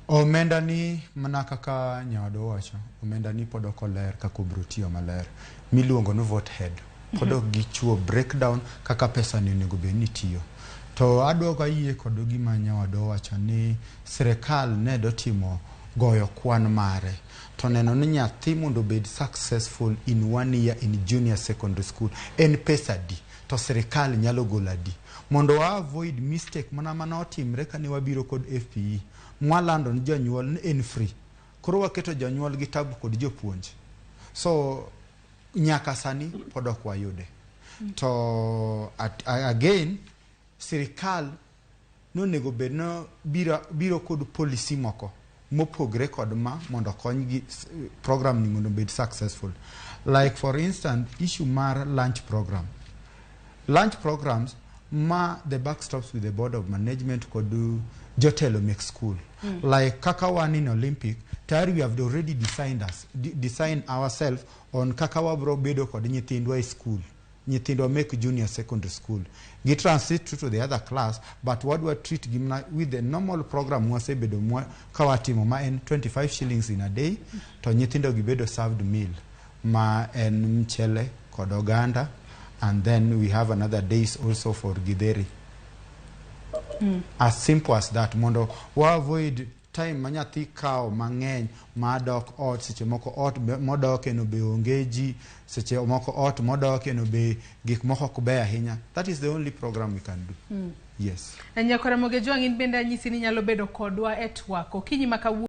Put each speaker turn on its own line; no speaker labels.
Omenda ni mana kaka nyawadwa owacho, omenda ni pod ok oler kaka obiro tiyo maler. Miluongo ni vote head. Pod ok gichiwo breakdown kaka pesa ni onego bed ni tiyo. To aduogo ayie kod gima nyawadwa owacho ni sirikal ne dotimo goyo kwan mare to neno ni nyathi mondo obed successful in one year in junior secondary school en pesa adi to sirikal nyalo golo adi mondo wa avoid mistake mana mana otimre kane wabiro kod FPE mwalando ni jonyuol ni en free koro waketo jonyuol gi tabu kod jopuonj so nyaka sani pod ok wayude to again sirikal nonego bed no biro, biro kod policy moko mopogre kod ma mondo okonygi program ni mondo obed successful. Like, for instance, issue mar lunch program. Lunch programs ma the buck stops with the board of management kod jotelo mek school. Like kaka wan in Olympic tayari, we have already designed us designed ourselves on kaka wabro bedo kod nyithindwa e school. Nyithindwa mek junior secondary school gi transit to the other class, but wadwa treat gi mana with the normal program mwasebedo ka watimo, ma en 25 shillings in a day, to nyithindo gi bedo served meal ma en mchele kod oganda, and then we have another days also for githeri. As simple as that, mondo wa avoid time ma nyathi kawo mang'eny ma dok ot. Seche moko ot modoke no be onge ji, seche moko ot modoke no be gik moko ok beyo ahinya. That is the only program we can do. Yes.
Nyakwara Mogejwang', in bende anyisi ni nyalo bedo kodwa e twak okinyi ma kawuono.